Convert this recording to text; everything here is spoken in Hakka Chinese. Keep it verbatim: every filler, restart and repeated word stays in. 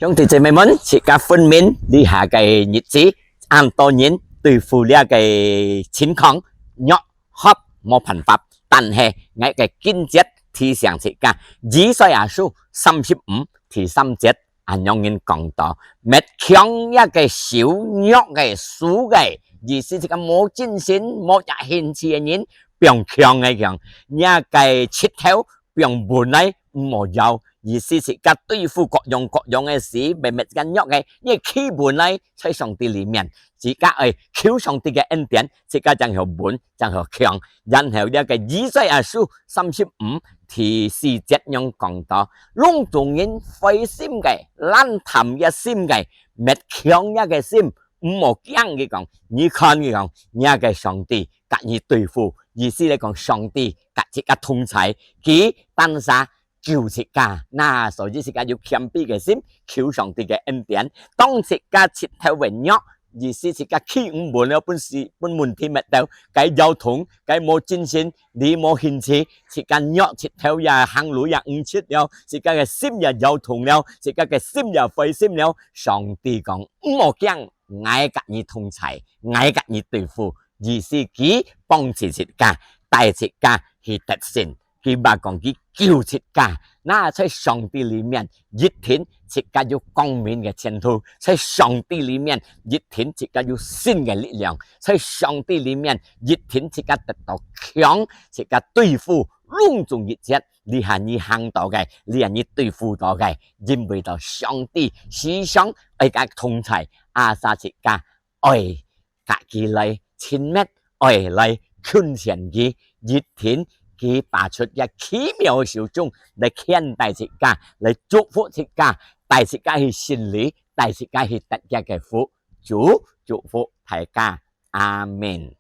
兄弟姊妹們，自家分明這下个日子，恁多人對付這个情況，弱，無辦法。但係，𠊎个經節提醒自家，以賽亞書三十五第三節，恁樣人講到，搣強這个手，弱个手个，意思自家無精神、無也興趣个人，放強个強，這个膝頭 放穩來，毋好搖。意思自家對付各樣各樣个事，搣搣自家弱个，你企穩來，在上帝裡面，自家愛求上帝个恩典，自家正好穩，正好強。然後這个以賽亞書三十五第四節樣講到，攏總人灰心个，冷淡个心个，搣強這个心，毋好驚。佢講，你看，佢講，若个上帝佮你對付，意思來講，上帝佮自家同在，佢單儕 救自家。那所以自家有謙卑个心，求上帝个恩典。當自家膝頭會弱，意思自家企毋穩了，分事，分問題搣到，該搖動，該無精神，你無興趣，自家弱，膝頭也行路也毋直了，自家个心也搖動了，自家个心也灰心了。上帝講，毋好驚，𠊎佮你同在，𠊎佮你對付。意思佢幫助自家，帶自家去得勝。 佢話講佢救自家，那在上帝裡面，一定自家有光明个前途，在上帝裡面，一定自家有新个力量，在上帝裡面，一定自家得到強，自家對付攏總一切，這下你行到个，這下你對付到个，因為到上帝時常愛佮同在，asal自家愛 佮佢來親密，愛來近前佢，一定佢拔出這奇妙个手中來牽帶自家，來祝福自家，帶自家去勝利，帶自家去得著个福。主祝福大家，阿們。